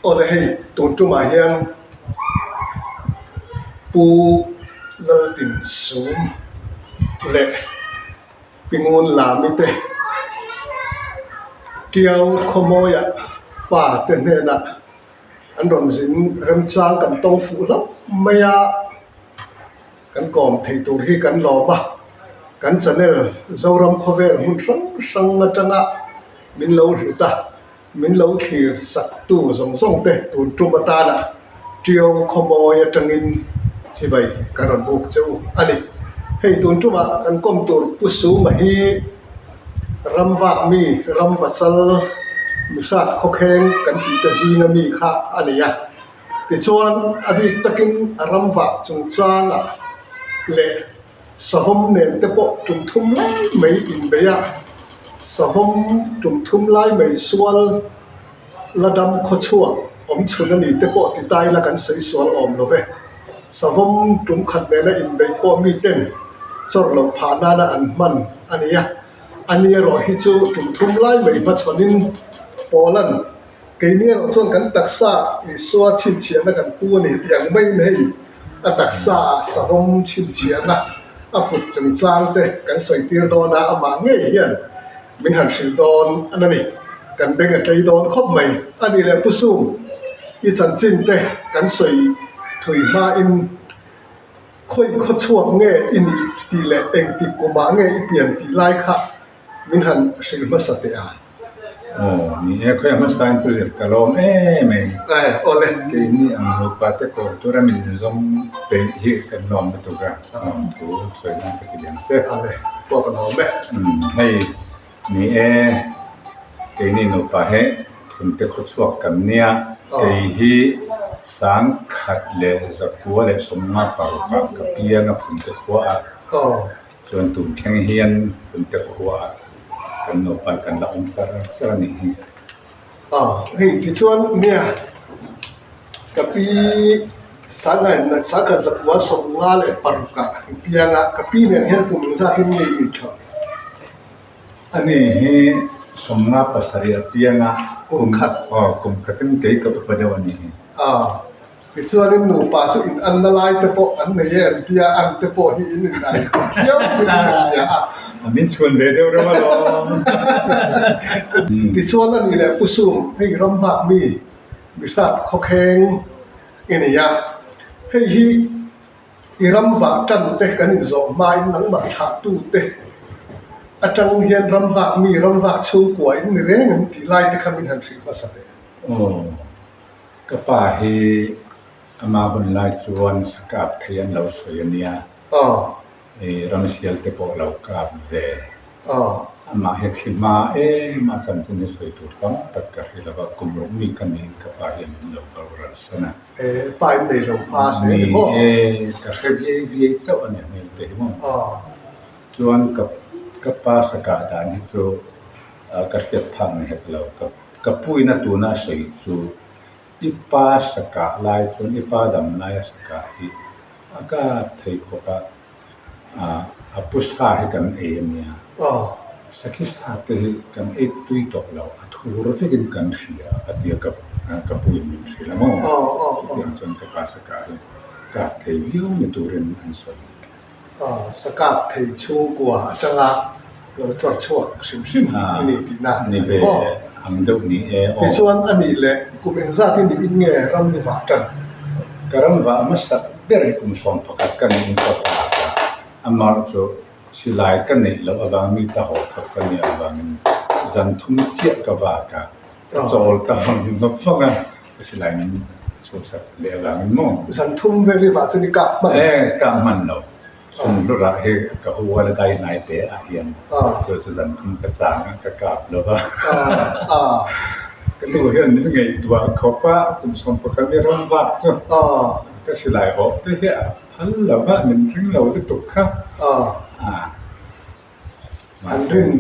Awle hei tun tumah hian Pu Laltinsum leh Pi Ngunlami te Tiau Khawmawia fa te hnenah an rawn zin remchang kan tawng fuh hlauh mai a. Kan kawm thei tur hi kan lawm a, kan channel Zoram khawvel hmun hrang hrang atanga min lo hlut a, min lo thlir sak tu zawng zawng te tun tum atana Tio khawmawi atangin chibai kan rawn buk che u a ni. Hei tun tumah kan kawm tur Pu Suma hi ramvak mi, ramvachal, mihrat khawkheng kan tih te zinga mi kha a ni a. Tichuan, a bik takin a ram vah chungchangah leh savawm nen te pawh tum thum lai mai inbeih a, savawm tum thum lai mai sual la dam khawchhuak awm chhun a ni te pawh ti ta ila kan sawi sual awm lo ve. Savawm tum khat nena inbeih pawh miten chawrh loh phah nana an hman a ni a, ani erawh hi chu tum thum lai mai hmachhawnin Pawlan Keini erawh chuan kan taksa Isua chhinchhiahna kan pu a ni tih ang maiin hei a taksa ah savawm chhinchhiahna a put chungchang te kan sawi tir dawn a, amah ngei hian min han hrilh dawn a ni. Kan beng a tlei dawn khawp mai a ni leh Pu Sum, i chanchin te kan sawi thui hmain khawi khawchhuak nge i nih tih leh engtik kumah nge i pian tih lai kha min han hrilh hmasa teh a. Aw, ni e, khawiah hmasain pu zir ka lawm em em. Ae, awle. Keini ang nupa te kawr tura min zawng peih hi kan lawm lutuk a, lawm thu sawi nan ka ti lian che. Awle, pawh ka lawm e. Umm, hei, ni e, keini nupa hi thunte khawchhuak kan nia, kei hi 1956 ah ka piang a phunte khua a. Chuan tun thleng hian Punte khuaah kan naupan kan la awm char char a nih hi. Aw, hei tichuan nia ka pi 1956 ah piang a, ka pi nen hian kum engzatin nge i inthlah? Ani hi 57 a piang a, kum khat. Aw, kum khatin kei ka upa deuh a nih hi. Aw. Tichuanin nupa chu in anna lai te pawh an nei e an tia, an te pawh hi in in ang viau in ka hria a. A min chhuan ve deuh reuh alawm. Tichuan a nih leh Pu Sum, hei ramvak mi, mihrat khawkheng i nei a, hei hi i ramvah tan te kan inzawh hmain nangmah thlahtu te atang hian ramvak mi, ramvak chhungkua in ni reng em tih lai te kha min han hrilh hmasa teh. Aw. Ka pa hi ama hun lai chuan sakap thei an lo sawi a nia. I ramsial te pawh lo kap ve. Amah hi thli hma em a chanchin hi sawi tur tam tak ka hre lo va, kum ruk mi ka niin ka pa hian min lo boral san a. E, pa in nei lo hma hle ni maw? Ni e, ka hre viai viai chauh a ni hmel te hi maw? Chuan ka ka pa sakah dan hi chu ka hriat phak ni hek lo. Ka Ka puina tuna a sawi chu i pa sakah lai chuan i pa dam laia sakah hi a kap thei khawp a, a pu sa hi kan ei a nia. Sakhi sa te hi kan ei tui tawh lo, a thur vekin kan hria a ti a, ka puin min hrilh a maw? Chutiang chuan ka pa sakah hi kap thei viau ni turin an sawi. Sakap thei chhungkua atanga lo chuak chhuak hrim hrim i ni tihna a ni maw? Ang deuh ni e aw. Tichuan a nih leh kum engzat i niin nge ram i vah tan? Ka ram vah hmasak ber hi kum 11 ka niin ka vah a, amah chu silai ka neih loh avang mi ta haw thawk ka nih avangin zan thum chiah ka vak a, ka chawl ta vang vang a. Ka silai min chhuahsak leh avangin maw? Zan thum vel i vah chuan i kap hman? E, kap hman lo. Chhunghlurah hi ka hu a la dai hnai te ah hian chu chu zan thum ka chang a, ka kap lo va. Ka nu hian min ngaihtuah khawp a, kum 11 mi ram vak chu ka silai awh te hi a phal lo va, min ring lo lutuk kha. Han rin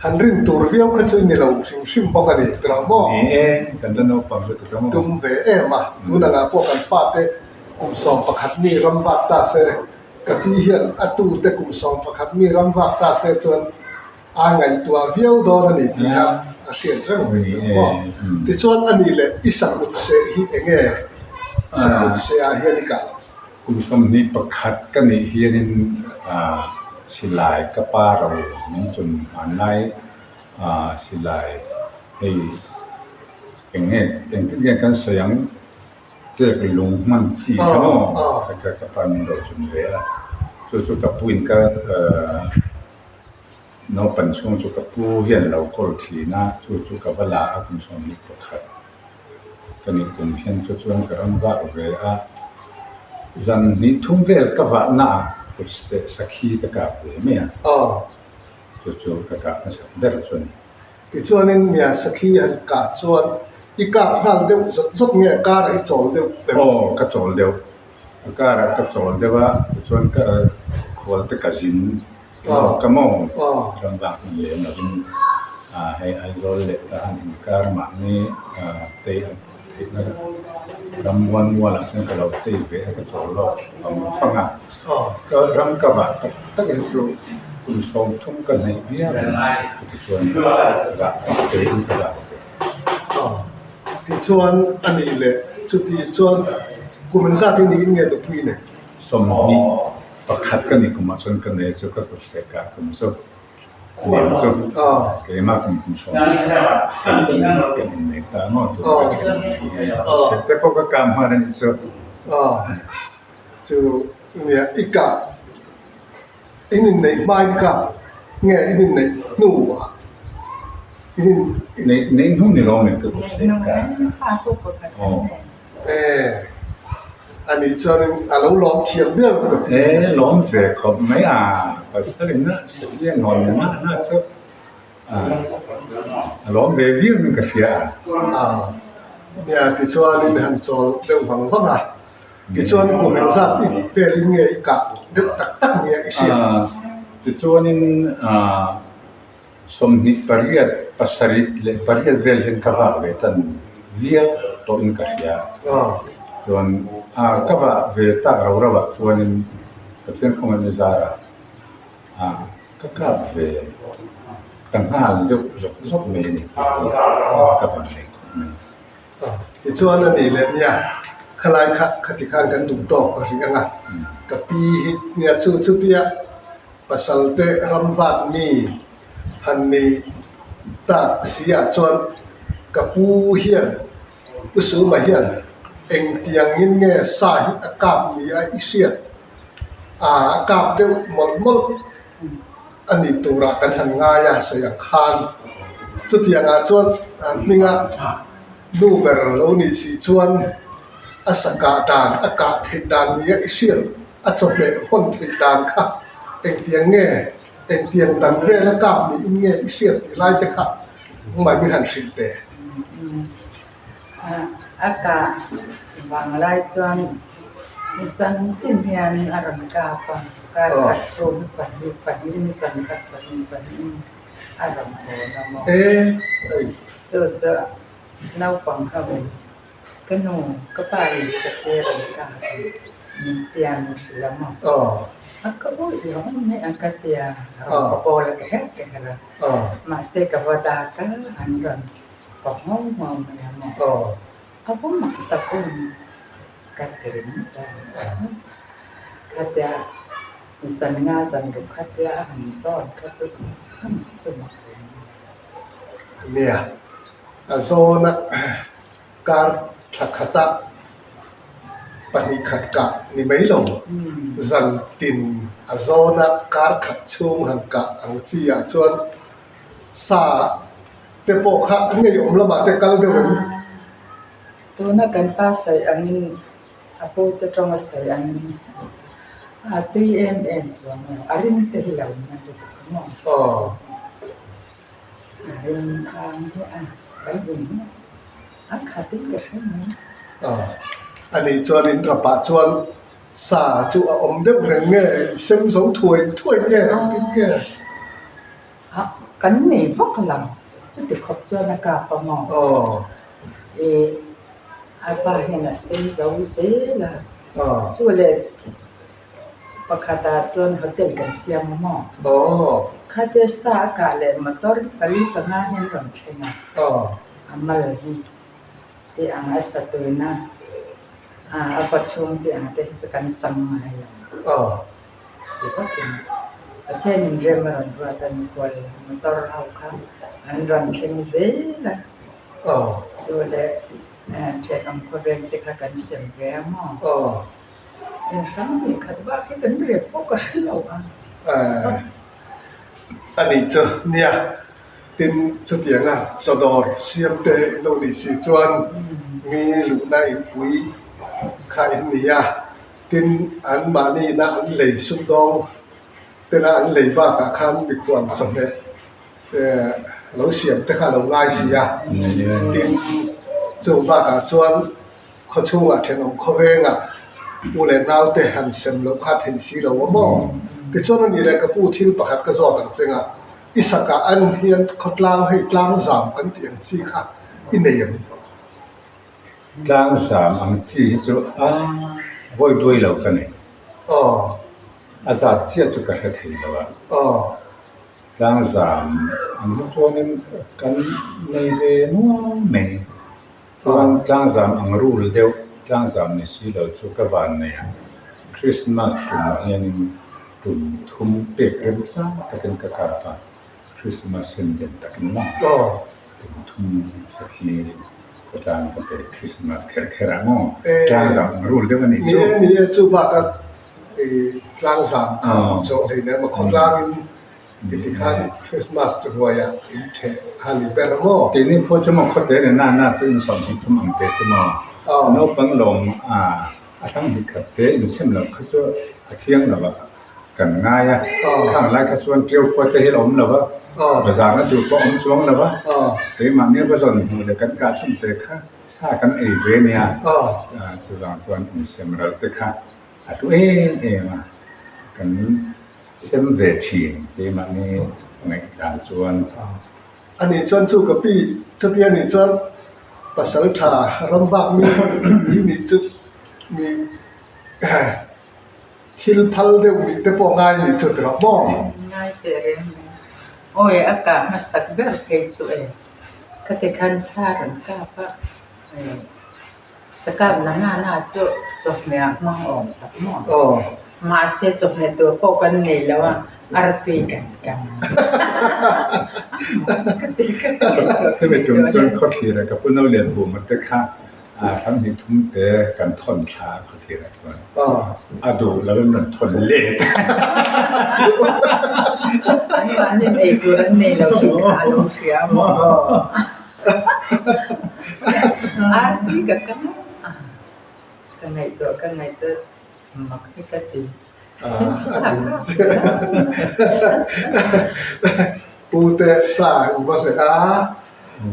han rin tur viau kha chu ni lo hrim hrim bawk a ni tilo maw? Ni e, kan la naupang lutuk a maw? Tum ve em a, tun angah pawh kan fate kum 11 mi ram vak ta se, ka pi hian a tute kum 11 mi ram vak ta se chuan a ngaihtuah viau dawn a ni tih kha a hriat reng mai tawh maw? Tichuan a nih leh i sakut seh hi eng nge sakut seh ah hian i kah? Kum 21 ka nih hianin silai ka pa ro min chun hmanlai silai hei eng nge engtin nge kan sawi ang tek lung hman chi kha maw ka pa min ro chun ve a chu chu ka puin ka Naupan chhung chu ka pu hian lo kawl thin a, chu chu ka va la a kum 21 ka nih kum hian chu chuan ka ram vah ve a, zan hnih thum vel ka vah na ah kut seh sakhi ka kap ve mai a, chu chu ka kap hmasak ber chu a ni. Tichuanin nia sakhi han kah chuan i kap nghal deuh zawt zawt nge a karah i chawl deuh em? Aw ka chawl deuh, a karah ka chawl deuh a, tichuan ka khual te ka zin Ka maw? Ram vak hman lem lovin hei Aizawl leh Tahan inkar mahni tei a theihna ram mual mualah chuan ka lo tei ve a, ka chawl lawk vang vang a. Ka ram ka vah tak tak hi chu kum 30 ka hnaih viau a, chutichuan vah tak teiin ka vah ve. Tichuan a nih leh chuti chuan kum engzat hi niin nge nupui nei? 21 ka nih kumah chuan ka nei chu ka kut seh kah kum chu nen chu keimah kum kum 11 kan innei ta maw tun ka then ang hi hian kut seh te pawh ka kah hman a nih chu. Chu nia i kah in inneih hmain i kah nge in inneih hnuah in in. Neih hnu ni lo min ka kut seh kah. E, a nih chuanin a lo lawm thiam viau lutuk. E, lawm ve khawp mai a, pasal in a satliah nawn ni mah na chu a lawm ve viau in ka hria a. A, nia tichuanin han chawl deuh vang vang a, tichuan kum engzat i nih velin nge i kah deuh tak tak nia i hriat? A, tichuanin a 28, 7 leh 8 vel hian ka vak ve tan viau tawhin ka hria. Chuan ka vah ve tak rau rau ah chuanin Pathian khawngaihna zarah ka kap ve ta nghal deuh zawk zawk mai a ni tih hi ka van nei khawp mai. Tichuan a nih leh nia, khalai kha khati khan kan duh tawk ka ri ang a, ka pi hi nia chu chutia Pasal te ram vak mi han ni tak si ah chuan ka pu hian Pu Suma hian engtiangin nge sa hi a kap ni a i hriat a a kap deuh mawlh mawlh a ni turah kan han ngai a sawi ang khan chutiang ah chuan a hminga nu ber lo nih si chuan a sa kah dan a kah theih dan ni a i hriat. A chawhmeh hawn theih dan kha engtiang nge, engtiang dan vel a kap niin nge i hriat tih lai te kha nangmah min han hrilh teh. A kah vang lai chuan nisan tin hian a rawn kap a, kar khat chhung hi pahnih pahnih nisan khat pahnih pahnih a rawn hawn a maw. Chu chu naupang ho in Ka nu, ka pa in sate rawn kap a, min tiang hrilh a maw? A ka awih lo em mai a ka ti a, rawn ka awl a ka herh ka herh a, mahse ka va dak a, an rawn paw ngho ngho mai a maw? A va mak tak em ka ti ringawt a, ka ti a, zan nga zan ruk kha tia a han zawn kha chu a mak chu mak ve mai. Nia, a zawn a kar thla khata pahnih khat kah ni mai lo, zan tin a zawn a kar khat chhung han kah ang chi ah chuan sa te pawh kha a ngeiawm lamah te kal deuh em? Tuna kan pa sawi angin a pu te tawnga sawi angin a tui em em chuang lo, a ring te hi lo na lutuk a maw? A ring thang hi a kan in hi a khat in ka hre mai. A nih chuan in rapah chuan sa chu a awm deuh reng nge in sem zo thuai thuai nge engtin nge? Kan nei vak lo, chuti khawp chuan a kap a maw? Ih a pa hian a sem zo zel a, chu leh. Pakhatah chuan hotel kan siam a maw? Khatia sa a kah leh motor hi pali panga hian rawn thleng a, a mal hi tih ang a sa tuina a kawchhung tih ang te hi chu kan chang ngai lo. Chuti vakin Pathianin rem a rawn ruat a, mikhual motor ho kha an rawn thleng zel a, chu leh thenawm khawvel te kha kan sem ve a maw? Eng hrang nih khat bak hi kan rep pawh ka hre lo a. A nih chu nia, tin chutianga chawdawr siam te in lo nih si chuan mi luhna inpui kha in ni a, tin anmahniina an lei sumdawng tena an lei bakah khan mikhual chawhmeh lo siam te kha a lo ngai si a, tin chung bakah chuan Khaw chhungah thenawm khawvengah u leh naute han sem loh kha theih si lo a maw? Tichuan a nih leh ka pu thil pakhat ka zawt ang che nga, i sakah an hian khawtlang hei tlangzam kan tih ang chi kha i nei ang? Tlangzam ang chi hi chu a vawi duai lo ka nei. Aw. A zat chiah chu ka hre thei lo a. Aw. Tlangzam ang hi chuanin kan nei ve nual mai. Chuan tlangzam ang rul deuh, tlangzam ni si lo chu ka van nei a, Christmas tumah hianin tum thum pek rem chang takin ka kap a, Christmas hin den takin maw tum thum sakhi khawtlang ka pe Christmas kher kher ah maw tlangzam ang rul deuh a nih chu. Ni e, ni e, chu bakah tlangzam kha chawh hleinem a khawtlangin Heti khan Christmas ruaiah in ṭheh kha ni ber a maw? Keini khua chu maw khawte leh na na chu in sawmhnih thum ang te chu maw naupang lawm a hrang hnih khat te in sem loh kha chu a thiang lo a kan ngai a, khang lai kha chuan ṭiau khua te hi a awm lo va, bazar na tur pawh a awm chuang lo va, keimahni va zawn hmuh leh kan kah chhun te kha sa kan ei ve nia, chuvang chuan insem ral te kha a hlu em em a, kan. Sem ve thin keimahni ngaihdan chuan. A nih chuan chu ka pi chutia nih chuan pasal tha ram vak mi mi nih chu mi thil phal deuh nih te pawh ngai nih chu tirah maw? Ngai teh reng mai. Awi a kah hmasak ber phei chu e ka ti khan sa rawn kap a e Sakap na na na chu chawhmeh a hmang awm tak maw? Mahse chawhmeh tur pawh kan nei lo a, artui kan kang a. Ka ti ka ti. Chumi tum chuan khawthlir ah ka pu no lian bum te kha ram hnih thum te kan thawn thla a khawthlir ah chuan a duh lo in rawn thawn let. An mahni ei tur an nei lo tih kha a lo hria a maw? Arti ka kang a, ka ngaihtuah ka ngaihtuah mak hi ka ti. Pu te sa an va hleh a,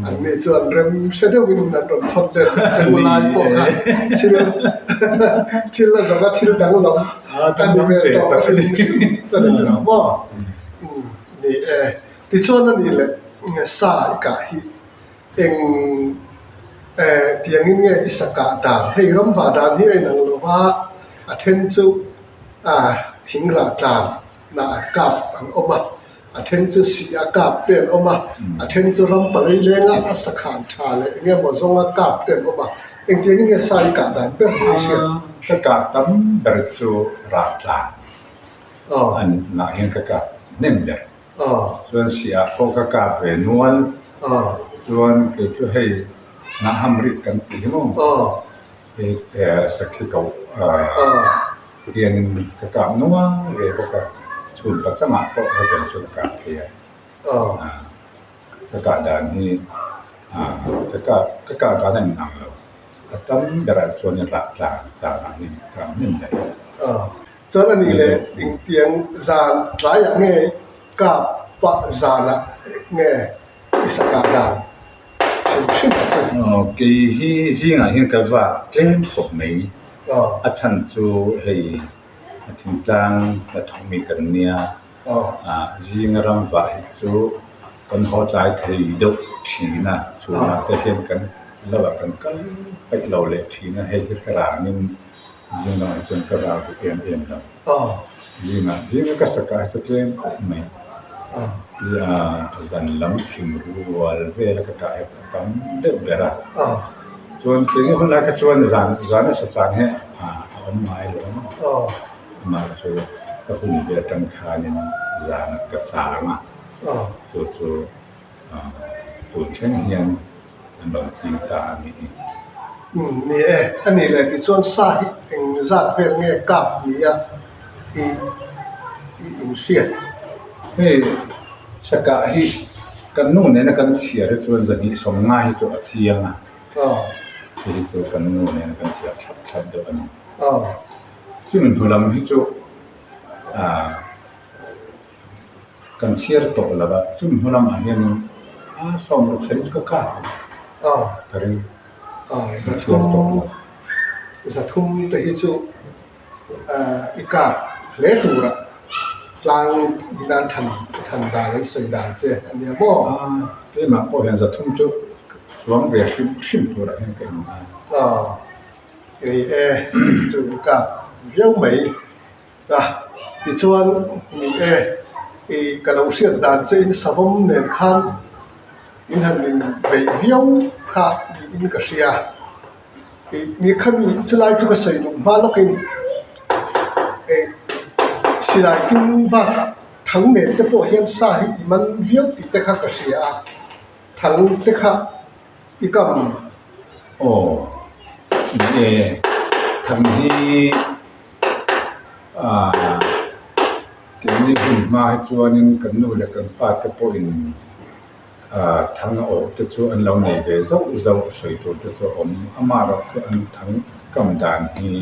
an ni chuan rem hre deuhin an rawn thawt let leh che u lai pawh kha thil thil a zawng a thil danglam a ni ve tawh a hrim hrim a ni tawh maw? Ni e. Tichuan a nih leh sa i kah hi eng eh tiangin nge i sa kah dan? Hei ramva dan hi a inang lo va, a then chu ah thing rah tlan nah a kap an awm a, a then chu sih a kap te an awm a, a then chu ram palei lenga a sa khan tha leh eng emaw zawnga kap te an awm a, engtiangin nge sa i kah dan ber hi i hriat? Ka kah tam ber chu rah tlan an nah hian ka kap hnem ber. Chuan siah pawh ka kap ve nual. Chuan kei chu hei Ngaham rik kan tih hi maw? Hei sakhi ko hianin ka kap nual ve bawk a, chhun pachangah pawh hetiang chu ka kap thei a. Ka kah dan hi ka kap ka kah dan a inang lo. A tam berah chuan rah tlang changah hian ka kap hnem daih a. Chuan a nih leh engtiang zan tlaiah nge kap pah zanah nge i sa kah dan hrim hrim a chu? Aw kei hi zingah hian ka vak tlem khawp mai. A chhan chu hei a thingtlang la thawkmi kan nia. Zinga ram vah hi chu kan haw tlai thei deuh thin a, chhunah te hian kan lo ah kan kal peih lo leh thin a, hei hi hre rangin. Zing lamah hi chuan ka ral duh em em lo. Zingah zinga ka sak ah hi chu tlem khawp mai. Zan lam thim rual vel a ka kah hi a tam deuh ber a. Chuan keini hun lai kha chuan zan zan a sa chan hi a awm ngai lo a. Amah chu ka hun ve atang khanin zanah ka chang a. Chu chu tun thleng hian an rawn ching ta a nih hi. Umm ni e, a nih leh tichuan sa hi eng zat vel nge kap nia i i inhriat? Hei sakah hi kan nu nena kan chhiar hi chuan zahnih sawmnga hi chu a chiang a, hei hi chu kan nu nena kan chhiar thlap thlap deuh a ni. Chumi hnu lam hi chu ah. Kan chhiar tawh lo a, chumi hnu lamah hianin a sawm ruk sawi chu ka kap ka ring. Ka chhiar tawh lo. Zathum te hi chu i kap hle tura tlang nan than than dan an sawi dan che a nia maw? Keimah pawh hian zathum chu chuang ve hrim hrim turah hian ka inngai. Ni e, chu i kap viau mai. A, tichuan ni e, i ka lo hriat dan che in savawm nen khan in han in beih viau kha niin ka hria. I ni khami chulai chu ka sawi duh hma lawkin i silai king bakah thang nen te pawh hian sa hi i man viau tih te kha ka hria a, thang te kha i kam. Aw, ni e, thang hi. Aaa keini hun hma hi chuanin kan nu leh kan pa te pawhin aaa thang a awh te chu an lo nei ve zauh zauh sawi tur te chu a awm. Amaherawh chu an thang kam dan hi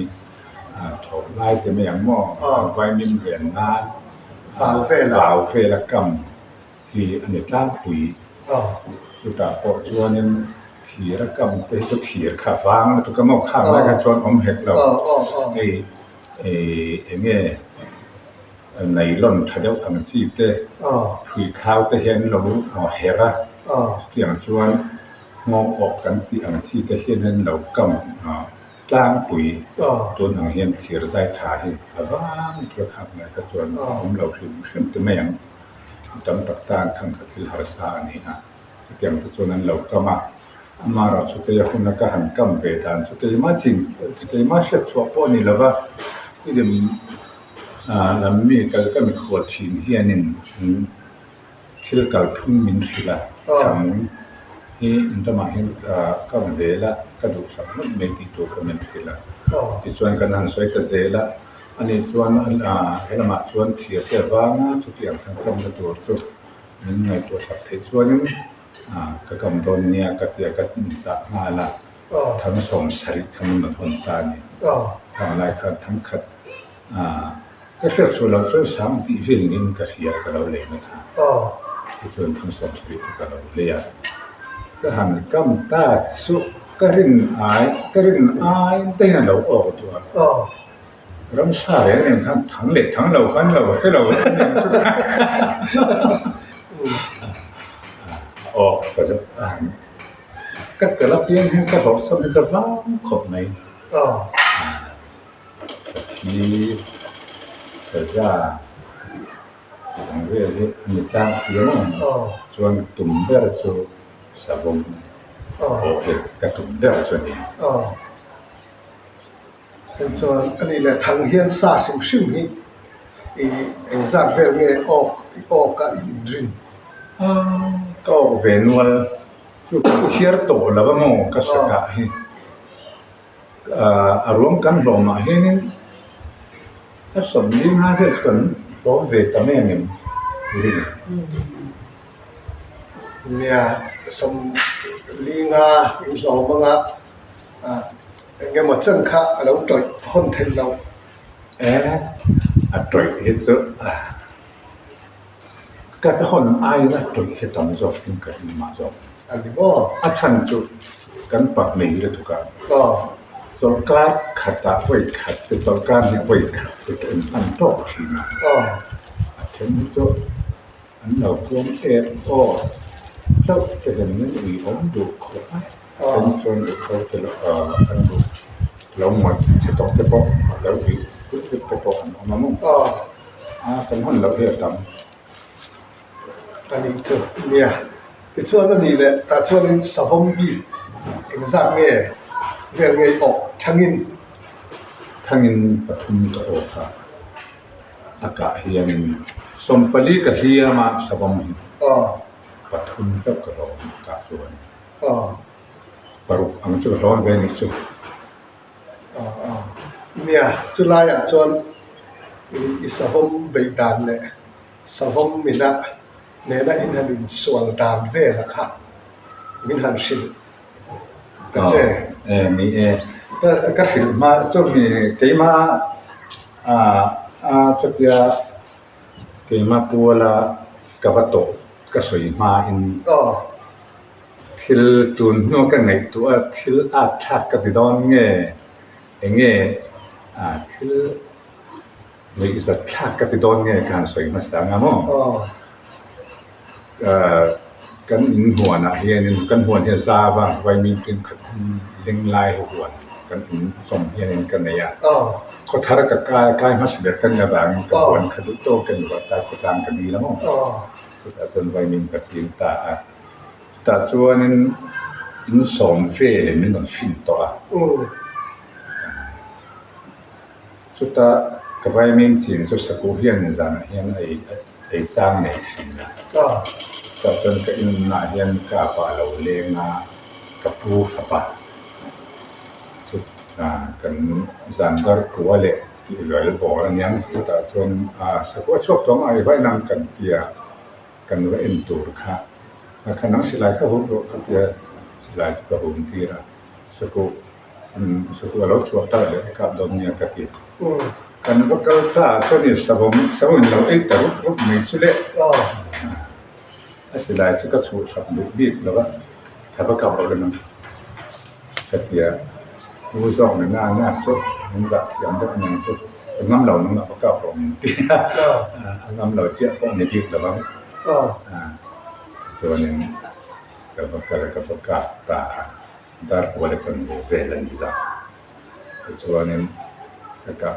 aaa thawh lai te mai ang maw vaimim ren nan vau vela kam hi a ni tlangpui. Chutah pawh chuanin thir a kam te hi chu thir kha vang lutuk a maw khang lai kha chuan awm hek lo. Hei eng nge nylon tha deuh ang chi te phui khau te hian lo her a chutiang chuan nghawng awh kan tih ang chi te hian an lo kam tlangpui tun ang hian thir zai tha hi a vang lutuk a khang lai kha chuan awm lo hrim hrim te mai ang. Tam tak tan khan ka thil harsa a ni a, chutiang te chuan an lo kam a, amaherawh chu kei a huna ka han kam ve dan chu keimah chin keimah hriat chhuah pawh a ni lo va, tidim ah lam mi kal ka mikhual thin hianin thil kalphung min hrilh a, thang hi in ramah hian ah kam ve la ka duhsak ngawt mai tih tur kha min hrilh a, tichuan kan han sawi ta zel a. Ani chuan he lamah chuan thir te avanga chutiang thang kamna tur chu min ngaihtuah sak theih chuanin ka kam dawn nia ka tia ka inchah nghal a, thang sawm sarih kha min rawn hawn ta a ni. Khang lai khan thang khat ka hriat chhuah loh chuan sang tih vel niin ka hria ka lo lei na kha. Tichuan thang 70 chu ka lo lei a, ka han kam ta chu ka rin ai ka rin ai te hian a lo awk duh a. Ramsa reng reng khan thang leh thang lo khan lo hre lo awk ka zawh a han ka tel apiang hian ka hlawh chhan hi chu vang khawp mai sathi saza tih ang vel hi a ni tlang piang ang chuan tum ber chu savawm pawh hi ka tum ber chu a ni. Heng chuan a nih leh thang hian sa hrim hrim hi i engzat vel nge awk i awk a i inrin? Ka awk ve nual chu ka chhiar tawh lo a maw ka sakah hi a ruang kan hlawmah hianin a sawmli nga vel chu kan hlawm ve ta mai ang em rin? Nia sawmli nga inhlawm anga Eng emaw chan kha a lo tawih hawn theih loh. E, a tawih hi chu ka ta hawn aiin a tawih hi tam zawk in ka ring mah zawk. A ni maw? A chhan chu kan pahnih lutuk a. Chawlhkar khatah vawi khat te chawlhkar hnih vawi khat te ka inhman tawk thin a. A then hi chu an lo puang em aw chauh te hian min ui awm duh khawp a. Then chuan duh tho te lo an duh. Lo ngawih chhe tawh te pawh lo ih deuh deuh te pawh an awm a maw? A kan hawn loh hi a tam. A nih chu nia. Tichuan a nih leh tah chuanin savawm bik engzat nge vel ngei awk thangin? Thangin pathum ka awk a, a kah hianin sawmpali ka hliam a savawm hi pathum chauh ka hlawm a kah chuan. Paruk ang chu ka hlawn ve nih chu. Nia, chulaiah chuan i savawm beih dan leh savawm mina nena in han insual dan vel a kha min han hrilh ta che. E ni e, ka hrilh hma chu mi keima a chutia keima puala ka va tawh ka sawi hmain. Thil tun hnu ka ngaihtuah a, thil at thlak ka ti dawn nge enge thil nuihzat thlak ka ti dawn nge ka han sawi hmasa anga maw? Kan in huanah hianin kan huan hi a zau a, vaimim tin khat ling lai hi huan kan in zawm hianin ka nei a. Khawthar ka kai hmasa ber ka nih avangin ka huan kha duh tawk ka ni lo ta khawtlang ka dil a maw? Chutah chuan vaimim ka ching ta a. Chutah chuanin in sawm velin min rawn hrin tawh a. Chuta ka vaimim chin chu sakuh hian zanah hian a ei chang nei thin a. Chutah chuan ka inah hian ka pa a lo leng a, ka pu fapa chu kan zan dar kua leh tih rual bawr a niang. Chutah chuan sakuh a chhuak tawh ang a, i vainam kan ti a. Kan va en tur kha a kha nang silai kha hum rawh ka tia silai chu ka hum tir a sakuh sakuh a lo chhuah tak leh a kap dawn nia ka ti kan va kal ta chuan savawm savawm in lo ei ta rup rup mai chu le a silai chu ka chhuh sak duh bik lo va ka va kap rawh le nang ka tia u zawk na na na chu min zah thiam deuh aniang chu. Ka ngam lo nang a kap rawh min ti a, a ngam lo chiah pawh ni bik lo ang. Tichuanin ka va kal a, ka va kap ta a, dar kual a chan ve vel a ni zah. Tichuanin ka kap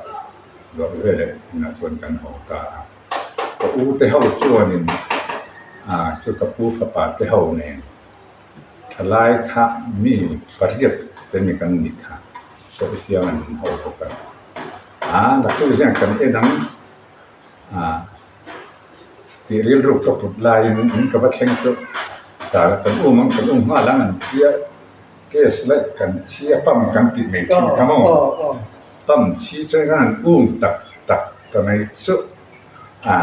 zawh veleh inah chuan kan haw ta a. Ka u te ho chuanin chu ka pu fapa te ho nen thalai kha mi pariat te ni kan nih kha sawi siam an inho bawk a. A naktuk ziang kan en ang a tih rilru ka put laiin in ka va thleng chu tah kan um ang kan um nghal ang an tia case laih kan chhi a pump kan tih mai thin kha maw pump chhi chuan khan an um tak tak ta mai chu a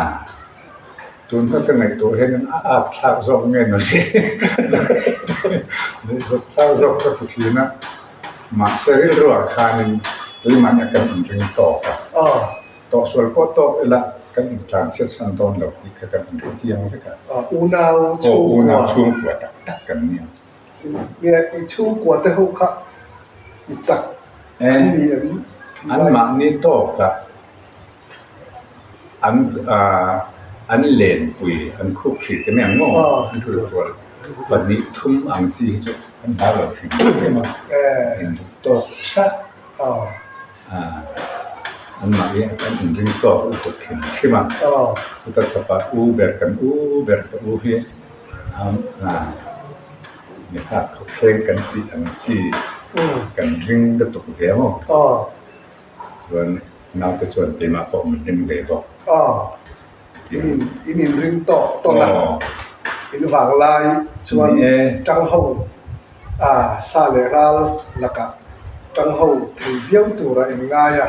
tun hma ka ngaihtuah hian a at thlak zawk nge ni nuihzat thlak zawk ka ti thin a. Mahse rilruah khanin keimahni kan inring tawk a, tawhsual pawh tawk ila kan intlanchhiat san dawn lo tih kha kan inring chiang vek a. Unau chhungkua. Unau chhungkua tak tak kan nia. Nge i chhungkua te ho kha i chak an ni em? Anmahni tawkah an an lenpui an khup hrih te mai ang maw an tul rual pahnih thum ang chi hi chu an hlau lo hrim hrim a inruk tawk tha anmahni an inring tawk lutuk hrim hrim a chuta chhapah u ber kan u ber ka u hi mi hak khawphleng kan tih ang chi kan ring lutuk ve maw. Chuan naute chuan keimah pawh min ring ve bawk. Aw, in in in inring tawk tawn a, in vang lai chuan tang ho a sa leh ral lakah tang ho thei viau tura in ngai a,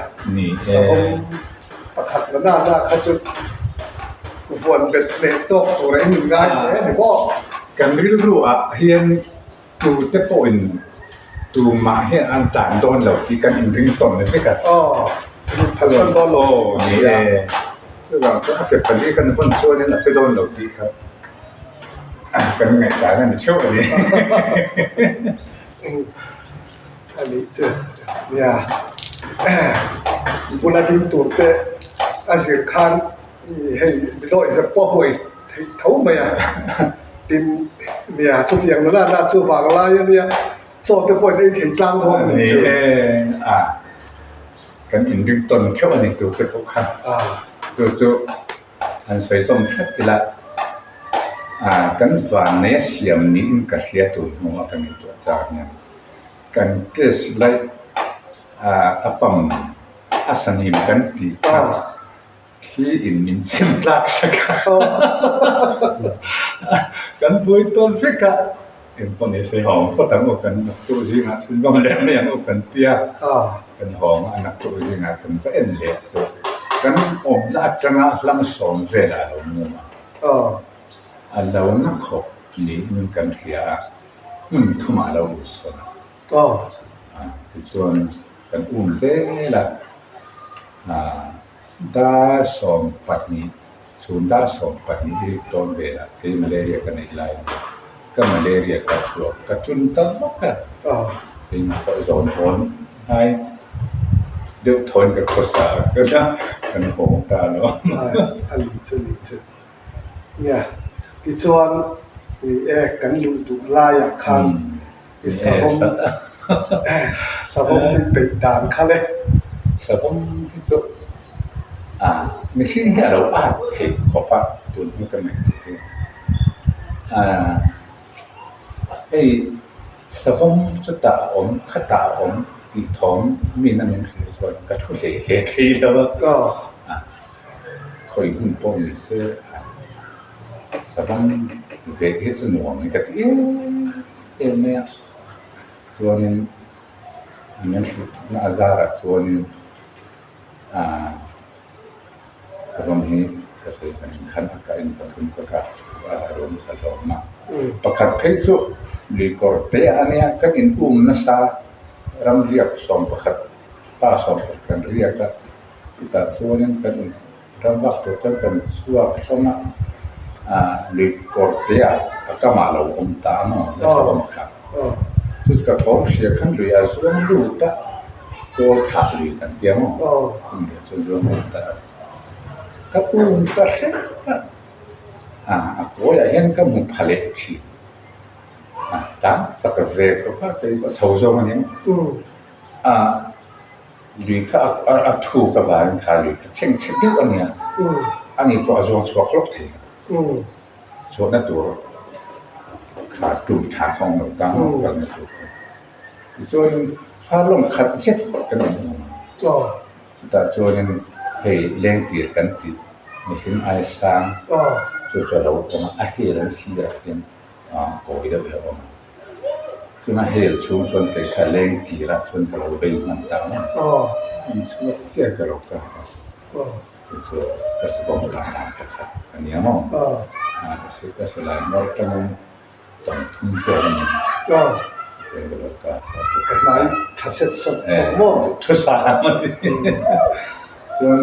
savawm pakhat la na na kha chu vuan bet leh tawk tura in in ngai hle a ni bawk. Kan rilru ah hian Tute pawhin tumah hian an tlan dawn lo tih kan inring tawn ni vek a. Aw, phalsan dawn lo tih kan hria. Aw, ni e. Chuvang chuan a ke pali kan vawn chuanin a che dawn lo tih kha kan ngaihdan a ni theuh a ni. A nih chu, nia. Bula ding tur te a zir khan hei mi dawih zep pawh a huai theih tho mai a, tin nia chutiang nula na chu vang lai a nia chaw te pawhin ei thei tlang dawn a nih chu. Ni e a. Kan inring tawn theuh a ni tur te pawh kha chu chu han sawi zawm hret ila kan vannei a siam niin ka hria tur hnuah ka ngaihtuah chak nia. Kan case light a pam a sahnim kan tih kha Thli in min chhem tlak sak a, kan buai tawn vek a, engpawh ni se hawng phawt ang u, kan naktuk zingah chhunzawm leh mai ang u kan ti a, kan hawng a naktuk zingah kan va en leh chu kan awmna atanga hlamsawm velah a lo mum a, a lo na khawp niin kan hria a, hmun thumah a lo luhsawn a. Tichuan kan um zel a. Dar 12, chhun dar 12 i rik tawn velah kei malaria ka neih lai a ni. Ka malaria ka chhuak ka ṭun ta vak a, keimah pawh zawn hawn hnai deuh thawn ka khawsa a, ka la kan hawng ta lo. A ni chu ni chu. Nia, tichuan ni e kan luh duh laiah khan i savawm savawm min peih dan kha le. Savawm hi chu ah mihring hi a lo at theih khawp a tun hnu ka ngaihtuah hi. Ah hei savawm chu tah a awm khatah a awm tih thawm mi na min hrilh chuan ka thu hle hle thei lo a. Khawi hun pawh ni se savawm ve hi chu nuam hi ka ti em em mai a, chuanin min hrilhna a zarah chuanin aah savawm hi ka sawi kan khan a kah in pathum ka kah thu a a rawng ka hlawm a, pakhat phei chu lui kawr te a nia kan in um nasa ramriak 11 pa 11 kan riak a. Chutah chuanin kan ram vak tur chuan kan chhuak hlawm a, ah lui kawr te ah a kamah lo awm ta a maw nasa awm kha. Chu chu ka thawm hria khan lui a zuang lut a, kawl thah lui kan tia maw chumi ah chuan zuang lut ta a. Ka um ta hrep a, ah a kawiah hian ka hmu pha leh thin. Ah tlan sak ve khawp a kei pawh chho zawng a ni maw. Ah. Lui kha a thuk avangin kha lui kha chheng chhe deuh a nia, ani pawh a zawng chhuak hlawk thei lo. Chhuahna tur kha tum tha kha awm lo ta maw kalna tur kha. Tichuanin far lawng khat zet kan awm awm a, chutah chuanin hei lengtir kan tih mihring aia sang chu chu a lo awm a, a hel an sirah khian kawi deuh hi a awm a. Chuna hel chhung chuan kei kha leng tirah chuan ka lo vei hman ta mai. An chhuak chiah ka lo kah a, chu chu ka savawm kah dan pakhat a nia maw? Ka silai hmawr tangin tam thum vel a ni. Chuan ka lo kah a. Ka hnai tha set sawt tawh maw? Thu sa a ni. Chuan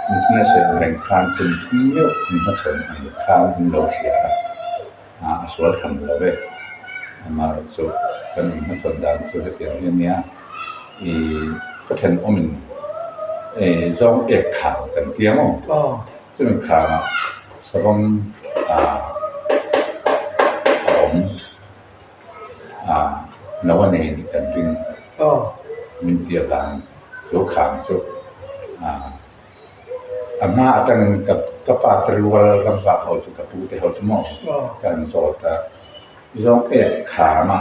Nitin a sawi ang reng khan tum thum meuh an hmachhawn ang khan an lo hria a. A sual tham lo ve. Amaherawh chu kan inhmachhawn dan chu hetiang hi a nia. Ih ka thenawmin ih zawng ek kham kan ti ang aw. Chumi khamah savawm ah a awm ah no a nei anih kan ring. Min ti avang chu kham chu ah. A hma atangin ka ka pa te rual ram vak ho chu ka pu te ho chu maw ka han zawt a, zawng ek kham a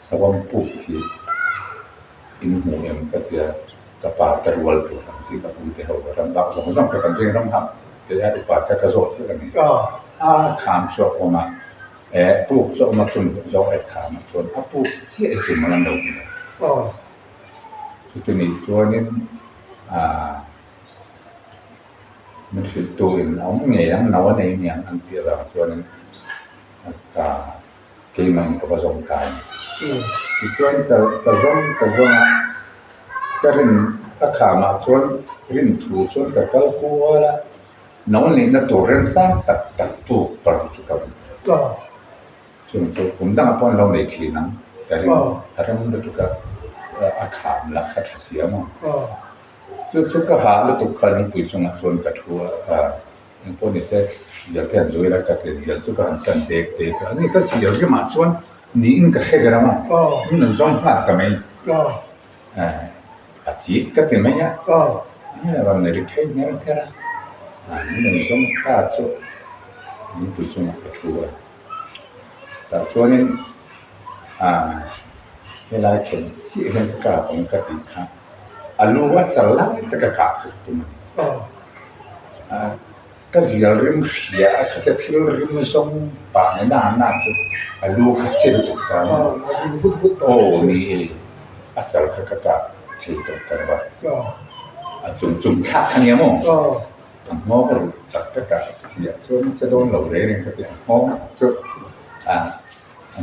savawm puk hi in hmu em ka ti a, ka pa te rual tur ang chi ka pu te ho ram vak zawng zawng kha kan ring ram hak te a upa kha ka zawt vek a ni. A kham chu a awm a, eh puk chu a awm a chumi zawng ek kham ah chuan a puk chiah i tum ang an lo hmu lo. Chuti nih chuanin aah min hrilh tu in a awm ngei ang, no a nei niang an tih avang chuanin aah keimah in ka va zawm ta a ni. Tichuan ka ka zawm ka zawm a, ka rin a khamah chuan rin thu chuan ka kal kual a, no neihna tur remchang tak tak puk parh chu ka hmu. Chung chu kum dangah pawh an lo nei thin ang ka ring a rem lutuk a, a kham lah kha tha si ang aw. Chu chu ka hah lutuk kha lungpui chungah chuan ka thu a, engpawh ni se zial te han zui la ka ti zial chu ka han tan dek dek a, ani ka zial rimah chuan niin ka hre ber ang aw, min rawn zawng nghal ta mai. A chik ka ti mai a, a rawn ri phei ngher ngher a, min rawn zawng ta chu lungpui chungah ka thu a. Tah chuanin helai then chiah hian ka kap ang ka tih kha a lu a chal lai tak a kah kha ka tum a ni. Ka zial rim hria a khatia thil rim zawng pah nge na na chu a lu kha che lutuk ta a aw ni e a chal kha ka kap thei tawh ta lo a a chung chung thlak kha nia maw a nghawng ruh tak ka kap chiah chuan che dawn lo reng reng ka ti a nghawng chu a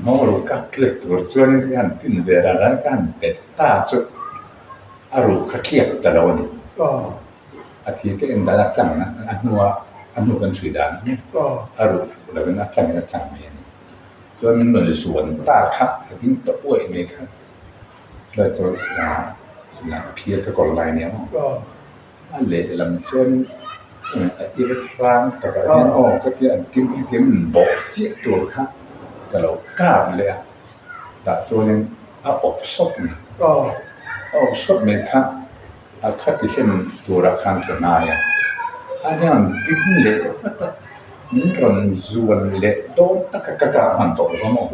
nghawng ruh kap tliak tur chuanin ka han tin ve ran ran ka han pet ta chu a ruh kha tliak ta lo a ni. A thi ka en dan a tlang a, a hnua a hnu kan chhui dan ang a ruh fuh lovin a tlangin a tlang mai a ni. Chuan min rawn zuan ta kha a ding ta uaih mai kha chulai chuan silai phir ka kawr lai nia maw a lehlam chuan a ir hrang takah hian aw ka tia an ding kha hetiang min bawh chiah tur kha ka lo kap leh a tah chuanin a awp sawp mai a awp sawp mai kha. A khati hlen turah khan ka ngai a, a hian ding leh vat a, min rawn zuan leh dawn tak a, ka kah hman tawh lo maw?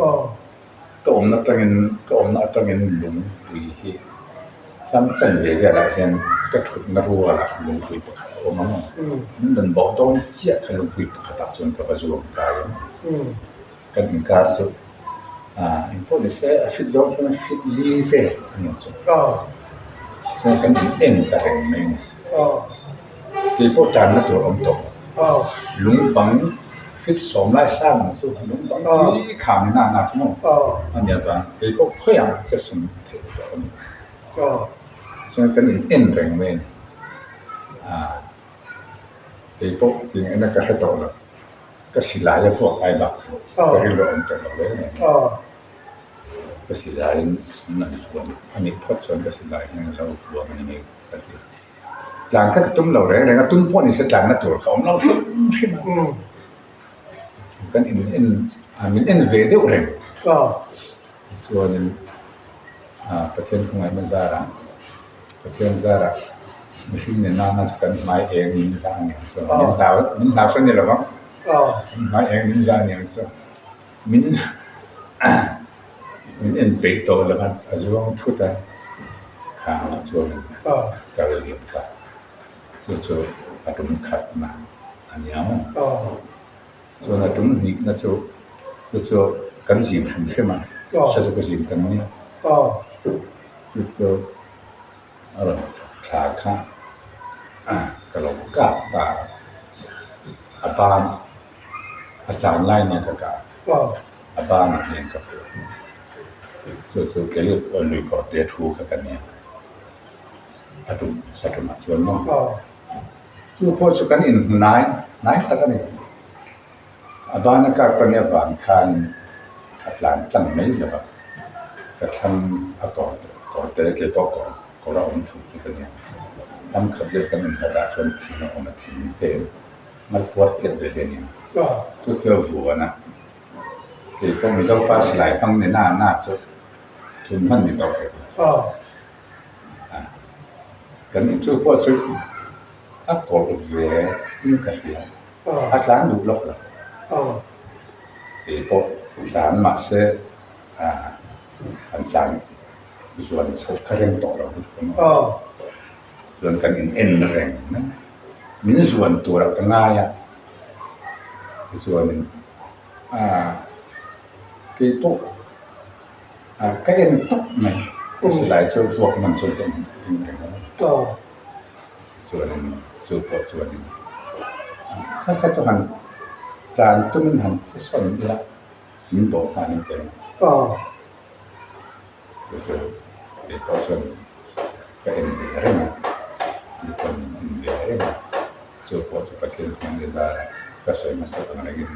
Ka awmna atangin ka awmna atangin lungpui hi hlam chan ve velah hian ka thutna rualah lungpui pakhat a awm a maw? Min rawn bawh dawn chiah kha lungpui pakhatah chuan ka va zuam kai a, kan inkar chu engpawh ni se a fit zawng chuan fit li vel a ni chu chuan kan in en ta reng mai a ni keipawh tanna tur a awm tawh lung bang fit sawm lai sang ang chu lung bang hi kham ni na na chu maw a nia vang keipawh khawi ang che sawm theih tawh a ni chuan kan in en reng mai a ni keipawh tih ngaihna ka hre tawh lo. Ka silai a vuak ai bak kha ka rilru a awm tawh lo reng reng a. Ka silaiin an an vuam a nih phawt chuan ka silai hian a lo vuam a ni mai ka ti. Tlan kha ka tum lo reng reng a, tum pawh ni se tlanna tur kha a awm lo hrim hrim a. Kan in en min en ve deuh reng. Tichuanin Pathian khawngaihna zarah Pathian zarah mihring nen nana chu kan hmai eng min zah aniang chu min hlau min hlau hran ni lo vang kan hmai eng min zah aniang chu min min en peih tawh lo va a zuang thut a khangah chuan ka liam ta chu chu a tum khatna a ni ang chuan a tum hnihna chu chu chu kan zin hrim hrim a sa chu ka zin kan nia chu chu a rawn thla kha ka lo kap ta a ban a chan lai nia ka kah a banah hian ka fuh chu chu kei lui kawr te thu kha ka nia a tum sa tumah chuan maw. Chu pawh chu kan inhmu nai hnai tak a ni. A bana kar pahnih avang khan a tlan tlang mai lo va, ka thlang a kawr kawr te kei pawh kawr kawr a awm tho chu ka nia. Ram khat vel kan inhlat ah chuan thing a awm a, thing zel mal puar tliak ve hle a nia. Chu chu a vuan a, kei pawh Mizo pa silai hmang ni na na chu thun hman ni tawh hek lo. Kan in chu pawh chu a kawrh ve in ka hria a tlan duh lawk lo kei pawh tlan mahse an tlan zuan chhoh kha reng tawh lo lutuk a maw chuan kan in en reng mai min zuan turah ka ngai a tichuanin kei pawh. Ka en tawp mai. Ka silai chu vuak man chuan ka en ding reng a. Chuanin chu pawh chuanin kha kha chu han tlan tumin han che sawn ila min bawh khan in tel. Chu chu kei pawh chuan ka en ve reng a, mi pawn min en ve reng a. Chu pawh chu Pathian hmang ni zara ka sawi hmasa ang rengin.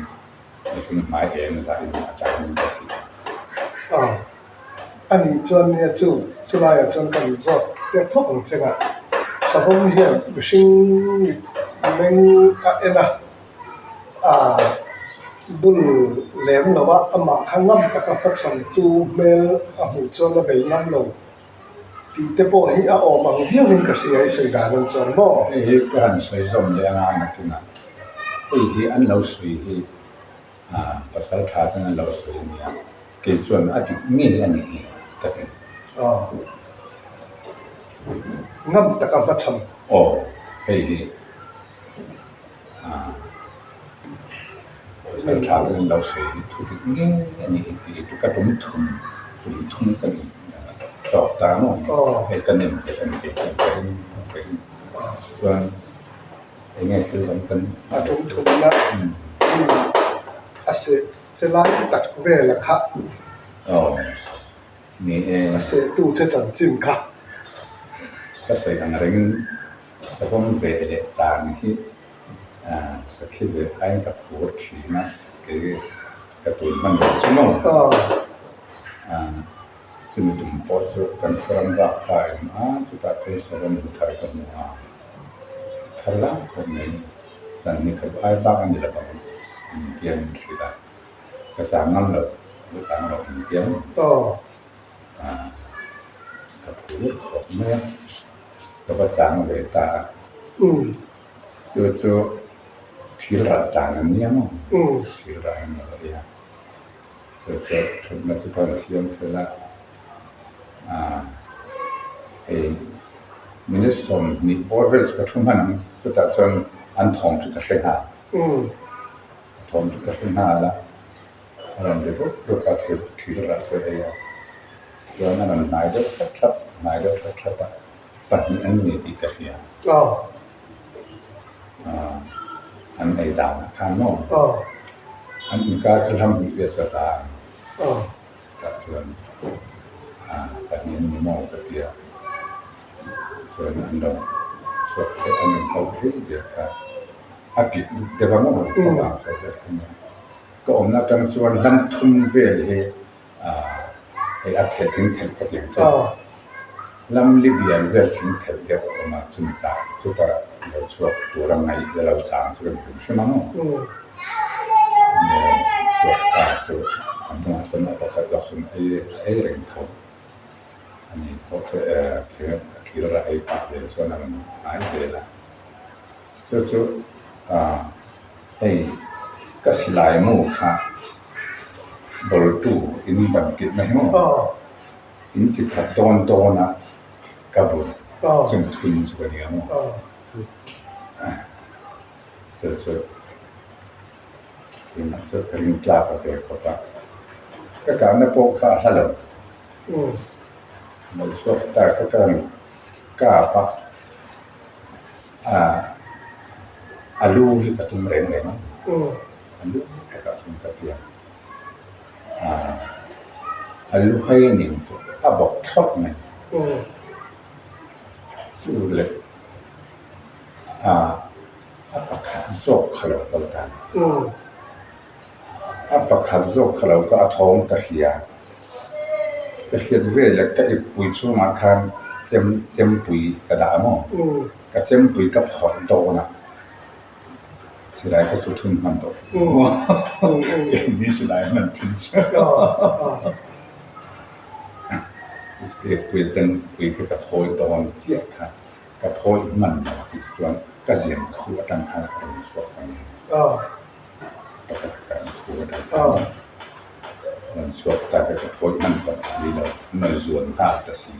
Mihring hmai eng zahin a chang ka hria. A, a nih chuan nia chu, chulaiah chuan kan zawt hliak thawk ang che nga. Savawm hian mihring mit meng a en a, a bul lem lo a, amah kha ngam taka hmachhawntu hmel a hmuh chuan a bei ngam lo. Tih te pawh hi a awm ang viauin ka hria i sawi dan an chuan maw? Hei hi ka han sawi zawm leh anga nakinah hei hi an lo sawi hi pasal tha chuan an lo sawi a nia, kei chuan a dik ngei a nih hi ka ti. Aw. Ngam taka hmachhan. Aw, hei hi. Pasal tha chuan an lo sawi hi thu dik ngei a ni tih chu ka tum thum tum thum ka ni tawk ta maw hei ka nem nghet a ni tih chuan ka ring ka ring chuan eng nge thil dang kan A tum thum na a seh che lai tak vel a kha aw ni e a seh tu che chanchin kha ka sawi ang rengin Savawm ve leh chang hi sakhi ve aiin ka phur thin a, kei ka tun hman lo chu maw? Chumi tum pawh chu kan khuaram bak ta em a, chutah chuan savawm hmu thar ka hmu a, thar lak khawp mai, zan ni khat ai bak a ni lo ang intia min hrilh a, ka chang ngam lo, ka chang lo intia maw? Ka phur khawp mai a, ka va chang ve ta a. Chu chu thil rah tan an nia maw? Thil rah an lo ei a. Chu chu thutna chu ka rawn siam fel a, hei minute 20 bawr vel chu ka thu hman ang, chutah chuan an thawm chu ka hre nghal. Thawm chu ka hre nghal a. A rawn ri rup rup a, thil thil rah sawi ei a. Chuan a rawn hnai deuh thlap thlap, hnai deuh thlap thlap a, pahnih an ni tih ka hria. An ei danah khan maw? An inkar kha hlam hnih vel chu a hla ang. Tah chuan pahnih an ni maw ka ti a. Chuan an rawn chhuak theih, an rawn kal phei zel kha. A pit deuh a maw? Ka vang chho vel kha nia. Ka awmna atang chuan hlam thum vel hi hei a thelh thing thelh ka ti ang che. Hlam li bial vel thing thelh deuh a awm a, chumi chah chuta lo chhuak tura ngaih la lo chang chu kan hrim hrim ang aw. Ni rawn chhuak ta chu an hnungah chuan a pakhat zawk chuan ei ei reng tho a ni pawh chu thil rah ei pah vel chuan a rawn hnai zel a. Chu chu hei ka silai mu kha bawltu in ban kilhna hi maw in chi khat dawn dawn a ka bul chung thun chu ka nia maw chu chu tunah chu ka ring tlak a ve khawp a ka kahna pawh kha a hla lo lo chhuak ta kha ka kap a. A lu hi ka tum reng reng a, a lu takah chuan ka piang a, a lu hai a nih chu a bawk thlawp mai, chu leh a pakhat zawk kha lo kal ta, a pakhat zawk kha lo kal a thawm ka hria, ka hriat veleh ka ippui chhungah khan chem chempui ka dah maw. Ka chempui ka phawrh dawn a, silai ka chu thun hman tawh ni silai hman thin se pui chempui kha ka phawi dawn chiah kha ka phawi hman lo tih chuan ka zian khuh atang khan ka rawn chhuak ta ngei pakhat ka an khuh atang khan rawn chhuak ta kha ka phawi hman tawh si lo nawi zuan nghal ta si.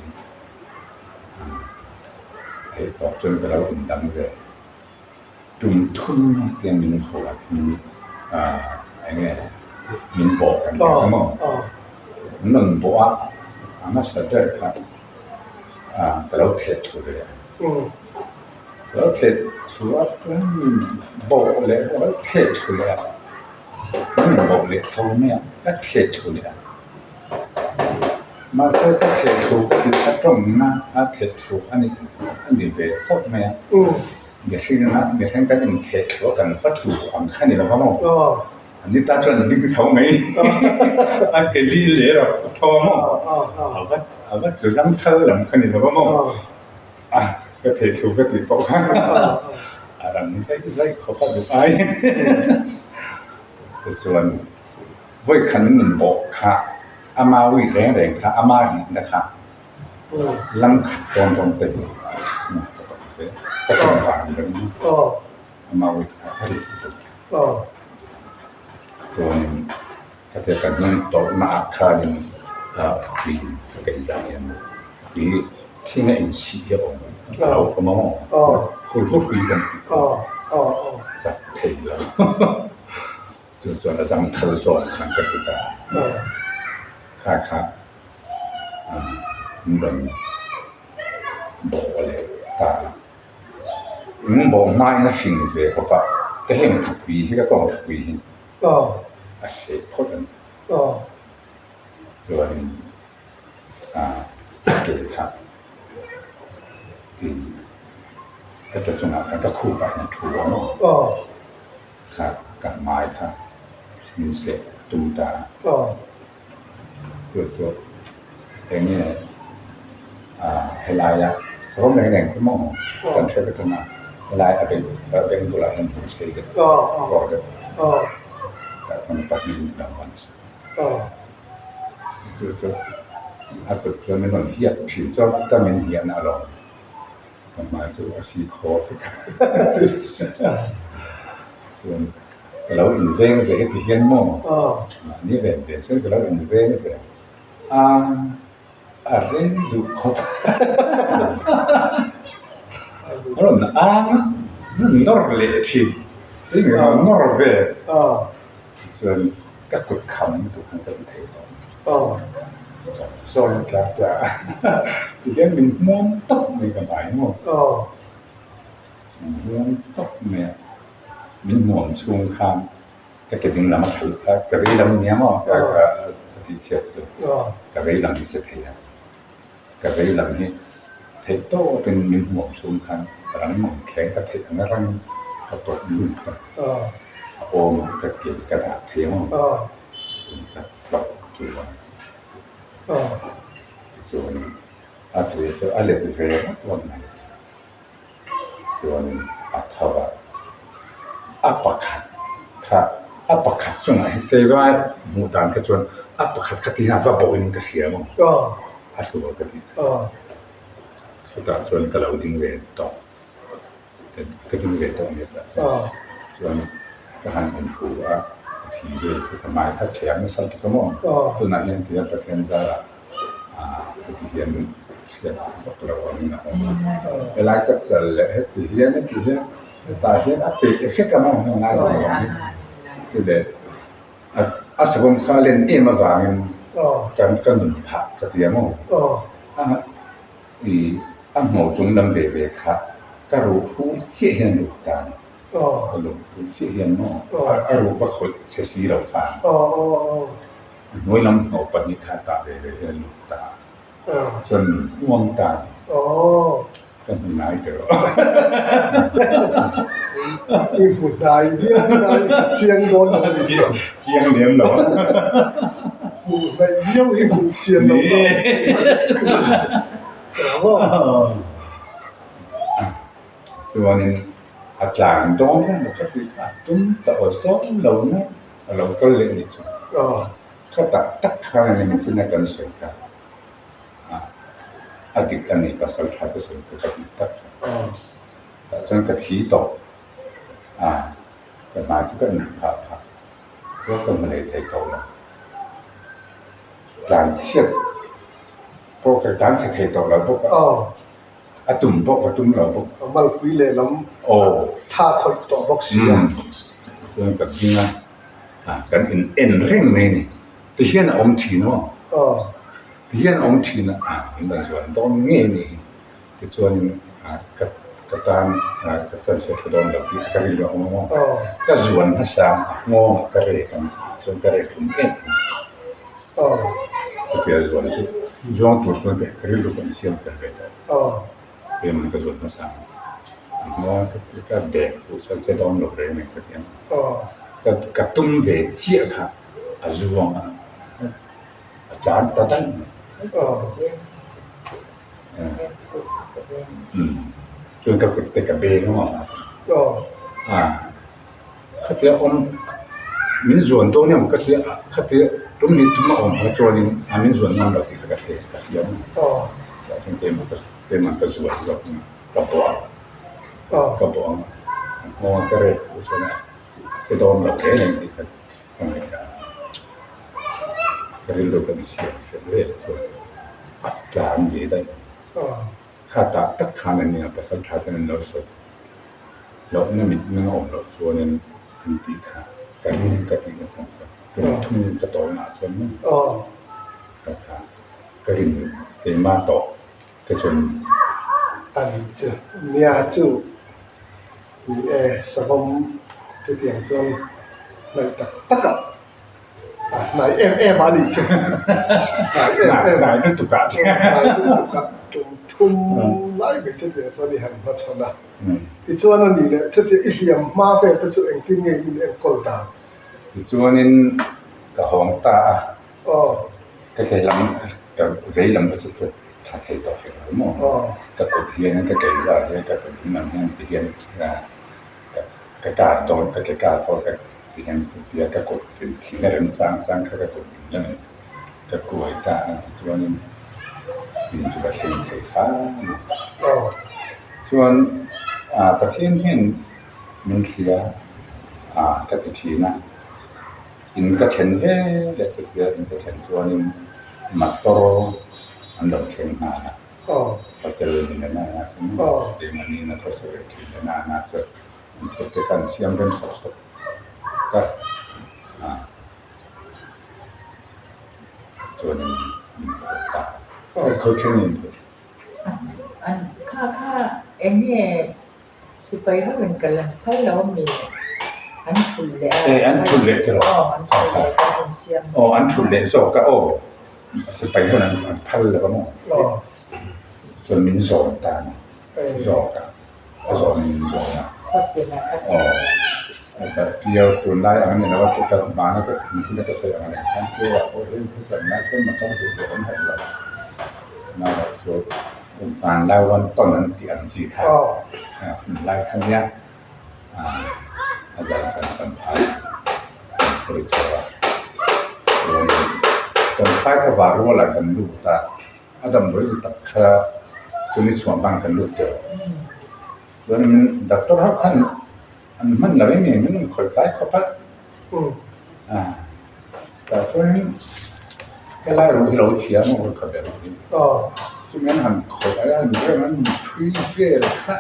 Theih tawp chuan ka lo indang ve. Tum thum te min huat min eng nge min bawh kan tih kha maw? Min rawn bawh a, a hmasa ber kha ka lo theh thlu ve a. Ka lo theh thlu a chuan min bawh leh ka lo theh thlu leh a, min rawn bawh leh tho mai a, ka theh thlu leh a. Mahse ka theh thu ka ti kha tawngna a theh thu a ni a ni ve chauh mai a. Mihringa mihring kan intheh thu a kan va thu ang kha ni lo va maw? An ni ta chuan ding tho mai a ke li leh rawh a tho a maw? A va a va chu zang thal lam kha ni lo va maw? A ka theh thu ka tih pawh kha a rang zaih zaih khawp a duh ai. Tichuan. Vawikhat min bawh kha a mawi reng reng kha a ma rihna kha Lam khat tawn tawn te hi ka tum vang reng a, a mawi kha a rit lutuk. Chuanin ka tia ka hnung tawrhna ah khanin tui ka kaih zang hian tui thing a insih hi a awm a lo awm a maw? Hur hur hui kan tih kha chak thei lo. Chu chuan a zang thal zawk khan ka ti ta kha kha an rawn bawh leh ta a, in bawh hmain a fing ve khawp a, ka heng thapui hi ka kawng thapui hi a seh phawt a ni. Chuanin ke kha ih ka ke chungah khan ka khupah hian thu a maw? Kha ka hmai kha min seh tum ta a. Chu chu eng nge helaia savawm reng reng khu maw kan hre vek ang a, helai a beng a beng bulah hian hmun sei deuh kawr deuh tah khawn pahnih in lo ban sak a. Chu chu a kut chuan min rawn hiat thin chuan ka min hiahna a lawm. Ka hmai chu a si khaw vek a, chuan ka lo inveng ve heti hian maw mahni ven ve chuan ka lo inveng ve a, a rei duh khawp a rawn ang a, rawn nawr leh thin, rawn nawr ve chuan ka kut kham lutuk khan ka ti thei tawh. Sawi a tla tla a, tihian min hmuam tawp mai ka hmai maw? Min hmuam tawp mai a, min hmuam chhung khan ka ke ding lam a khalh a, ka vei lam nia maw ka ka tih chhiat chu ka vei lam hi che thei a, ka vei lam hi theih tawpin min hmuam chhung khan rang mang thleng ka theih ang a rang ka tawp lut a, a awm a ka ke ka dah thei ang aw. Ka tlawk chu a chuan a tui chu a let ve vat vat mai chuan a tho a a pakhat kha a pakhat chungah hi keimah hmuh dan kha chuan a pakhat kha ti hian va bawhin ka hria maw a hlu ka ti chutah chuan ka lo ding ve tawh Ka ding ve tawh nia tah chuan chuan ka han inhru a, ka thi vel chu ka hmai kha thiam nasa lutuk a maw? Tunah hian tia Pathian zarah heti hian hriat vak lo angin a awm a, helai ka chal leh heti hian heti hian hetah hian a peih vek a maw heng lai zawng zawng hi chu leh a savawm kha a len em avangin ka nun phah ka ti a maw? I a hmuh chung lam ve ve kha ka ruh hul chiah hian ruh ta ni. Ka ruh hul chiah hian maw a ruh va khawih che si lo kha. A hnuai lam hnawh pahnih kha tah ve ve hian lut ta. Chuan min huam ta ni. Ka hmu ngai teh rawh. I hmu hnai viau ngai chiang dawn lo ni. Chiang lem lo. Hmuh hnaih viau hi hmuh chian lo ta. Chuanin a tlan dawn reng lo kha tih kha a tum ta aw zawng lo na a lo kal leh ni chu. Kha tak tak khan a ni michina kan sawi kha a dik a ni pasal tha te sawi kha ka tih tak kha. Tah chuan ka thi tawh a ka hna chu ka inphah phah. Ruah ka hmu leh thei tawh lo. Tlan chhiat pawh ka tlan chhe thei tawh lo bawk a. A tum pawh ka tum lo bawk. A malpui lehlam tha khawih tawh bawk si a. Chuan ka ding a, kan in en reng mai a ni. Tihian a awm thin aw. Tihian a awm thin a, in rawn zuan dawn ngei a nih hi. Tichuanin ka ka tan ka chanse tha dawn lo tih ka rilru a awm a, ka zuan hmasa a nghawngah ka rek ang chuan ka rek hlum em em chutia zuan chu zuang tur chuan ka rilru ka insiam fel ve tawh keimah ka zuan hmasa a nghawng ka dek fuh chuan che dawn lo reng reng ka ti a ka tum ve chiah kha a zuang a a tlan ta daih mai. Chuan ka kut te ka beng a a khatia awm min zuan dawn emaw ka tia khatia tum leh tum a awm kha chuanin a min zuan ngam lo tih kha ka hria ka hria a. Tah chuan keimah ka keimah ka zual zawk ang a, ka bawh ang. Ka bawh ang a, a nghawng a ka rek pawh chuan a che dawn lo reng reng tih kha ka ngaihtuah a. Ka rilru ka insiam fel vel chuan a tlan ve daih. Kha tah tak khan an nia pasal tha ten an lo sawi lohna mit meng a awm loh chuanin an tih kha ka ring ka tih nachhan chuan tum thum ka tawnah chuan maw ka kha ka rin keimah tawh te chuan A nih chu nia chu ni e savawm chutiang chuan hnaih tak tak ah A hnai em em a nih chu. Hnai em em. Hnai lutuk ah. Hnai lutuk ah tum thum lai mai chutiang chuan i han hmachhawn a. Tichuan a nih leh chutia i hliam hma vel te chu engtin nge in enkawl dan? Tichuanin ka hawng ta a. Aw. Ka ke lam ka vei lam te chu chu tha thei tawh hek lo maw? Aw. Ka kut hian ka ke zar hian ka kut ding lam hian tihian ka kar dawn ka ke kar pawh ka Ti hian tia ka kut thing a rem chang chang kha ka kut ding lamin ka kuai ta a tichuanin in chu ka thleng thei hram a. Chuan Pathian hian min hria ka ti thin a, in ka then ve leh chutia in ka then chuanin motor an lo thleng nghal a, hotel ni na na chu keimahni na khawsa ve thin na na chu. An thawk te khan siam rem sawk sawk a a chuanin min phawrh ta a khawi thleng in phawrh. An kha kha eng nge sipai ho in kal an phal lo ami an thulh leh a. E an thulh leh tiraw? Aw an thulh leh kan insiam. Aw an thulh leh zawk a aw sipai ho in an phal lo a maw? Chuan min zawn ta a ni zawk a. A zawh in min zawh a. Aw tiau tunlai ang a ni lo a chuta hmana ka thil a ka sawi ang reng khan tiau ah pawh hian thu kan lai chuan motor duh duh awm hauh lo amaherawh chu hmanlai one ton an tih ang chi kha hmanlai kha nia a zan chuan champhai kan phur chho a chuanin champhai kha var rual ah kan lut a. A damdawi lu tak kha chu ni chhuah bang kan lut teuh. Chuan doctor ho khan an hman lo em em in an khawih tlai khawp a. Tah chuan helai ruh hi lo chhia maw ka kha ber hi. Chumi an han khawih a an vel an thui vel kha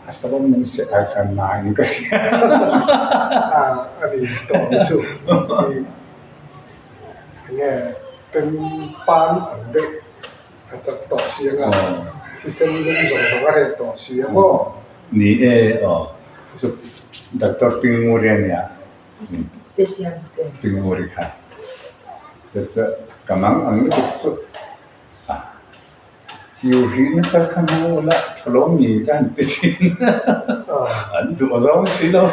a savawm min seh ai khan nai in ka hria. A ni tawh ang chu. Enge pem pan ang deuh a chak tawh si anga thisen lum zawng zawng a reh tawh si a maw? Ni e aw chu Doctor Pingmuri a nia Pingmuri kha chu chu ka mang ang lutuk chu a chiu hrih na tal kha hmu la tha lawm ni ka han ti thin an duh zawng si lo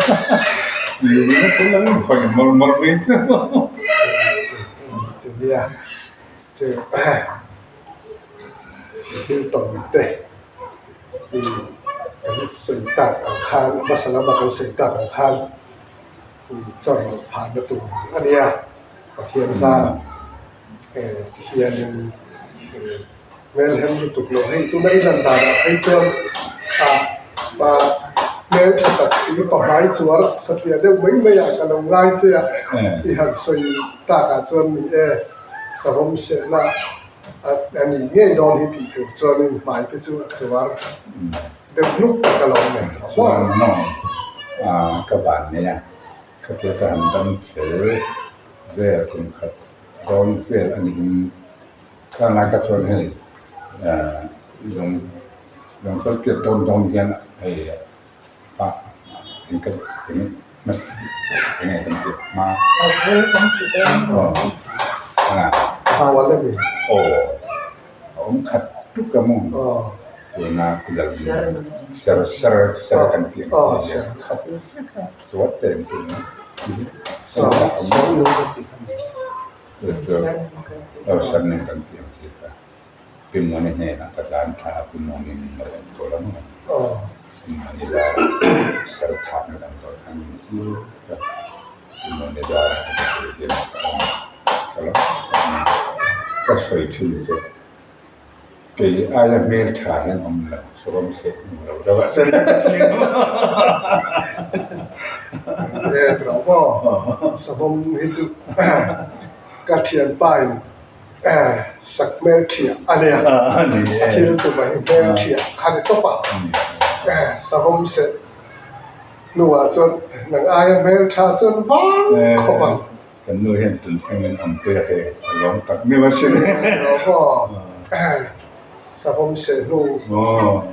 chiu hrih na tal an hawi mawlh mawlh mai chu. Nia chu thil tawn te kan sawi tak ang khan hmasa lama kan sawi tak ang khan chawrh loh phahna tur a nia Pathian zara. Tihianin hmel hem lutuk lo hei tuna i lan danah phei chuan ah pa hmel tha tak si pahmai chuar satliah deuh mai mai ah ka lo ngai che a i han sawi takah chuan ni e savawm sehna a ni ngei dawn hi tih tur chuanin hmai te chu a chuar deuh hnuk tak alawm le. Chuan maw ka van nei a khatia ka han dam fel vel kum khat dawn vel a niin khang lai kha chuan hei zawng zawng chuan tiat dawn dawn hian hei ah eng ka eng eng nge kan tih hma aw a awm khat tuk a maw tuna pilal ser ser ser kan tih ang chi hian khat vek a chuan pen tuna Awsam nen kan tih ang chi kha Pi Muani hnenah ka tlan thla a, Pi Muani min lo en kawl a maw? Pi Muani zara ser thakna damdawi khan min chil a, Pi Muani zara ka hmu hian ka awm a, ka lo ka sawi thin che. Kei aia hmel tha hian awm lo, sawm se hmu lo deuh ah chuan ka chhing a. E tawh maw, savawm hi chu ka thianpa in sak hmel thiah a nia, a thil tumah hi hmel thiah kha ni tawp a, savawm seh hnuah chuan nang aia hmel tha chuan vang khawp ang. Kan nu hian tun thlengin awmpui a hei a lawm tak miau a sin. Savawm seh hnu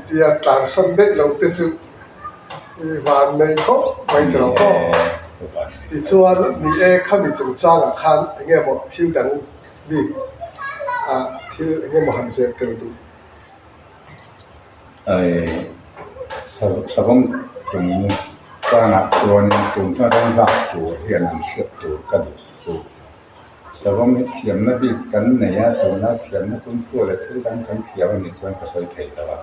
tia tlansan daih lo te chu i van nei khawp mai ta lo maw? Tichuan ni e khami chungchangah khan eng nge maw thil dang bik ah thil eng nge maw han zir tel duh? Savawm chungchangah chuan tun hma ram vak tur hian an hriat tur ka duh chu. Savawm hi thiamna bik kan nei a, tuna thiamna kung fu leh thil dang kan thiam a nih chuan ka sawi thei lo a.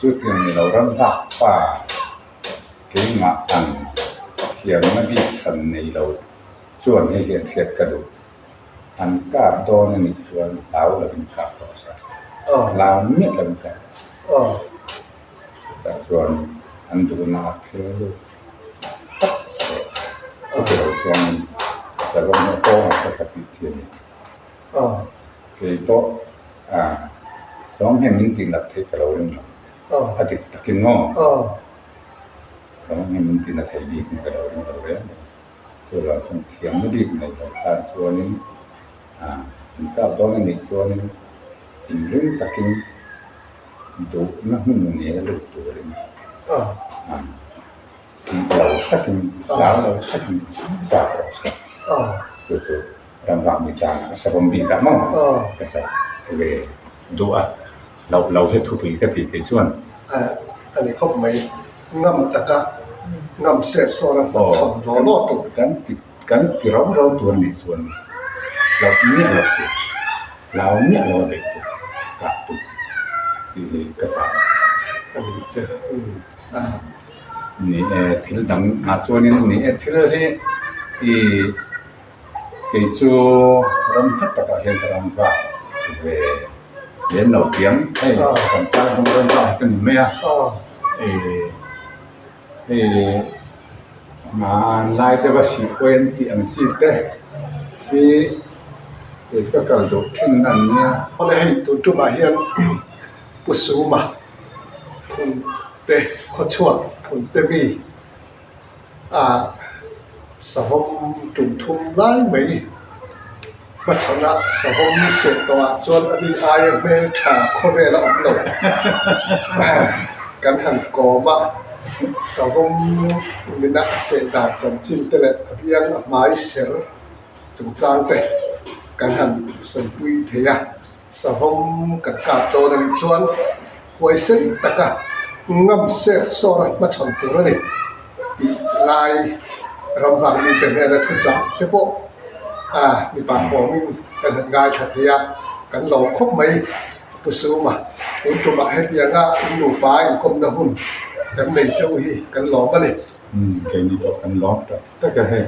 Chutiang ni lo ram vak pa keimah ang thiamna bik kan nei lo chuan hei hian hriat ka duh. An kap dawn a nih chuan hlau lovin kap rawh se. Hlau miah lovin kap rawh se. Chutah chuan an duhna a thil lut tak leh chuti lo chuan savawm hi a pawng a ka tih chi a ni. Kei pawh savawm hian min tih nat theih ka lo ring lo. A dik takin maw? Savawm hian min tih nat theih bik in ka lo ring lo reng reng. Chuvang chuan thiamna bik nei lo tan chuanin an kap dawn a nih chuanin inring takin duhna hmun nena lut turin tih lo takin hlau lo takin kap rawh se. Chu chu ram vak mi tan a savawm bik ah maw ka chak ve duh a, loh lo hi thupui ka tih theih chuan. A ni khawp mai. Ngam taka ngam ser sawr a hmachhawn law law tur. Kan ti kan ti rau rau tur a nih chuan loh miah loh tur, lau miah lo a beih tur, kah tur tih hi ka chah a. A ni che. Ni e, thil dang ah chuanin ni e thil hi i kei chu ram hlat takah hian ka ram vak ve lem lo tiang hei kan tan ram ram vak hi ka ni mai a hei hmanlai deuha sihpui an tih ang chi te hi kei chu ka kal duh thin a nia. Awle hei tun tumah hian Pu Suma phun te khawchhuak phun te mi ah savawm tum thum lai mai hmachhawnah savawm seh tawhah chuan a ni aia hmel tha khawvel a awm lo kan han kawm a savawm mina a seh dan chanchin te leh a biang a hmai ser chungchang te kan han sawipui thei a. Savawm kan kap dawn a nih chuan huaisen taka ngam ser sawr a hmachhawn tur a ni tih lai ram vang mite hnena thuchah te pawh a mipa fawmin kan han ngaithla thei a, kan lawm khawp mai. Pu Suma, tun tumah hetianga in nupa inkawmna hun kan nei chauh hi kan lawm a ni. Keini pawh kan lawm tak tak a hei.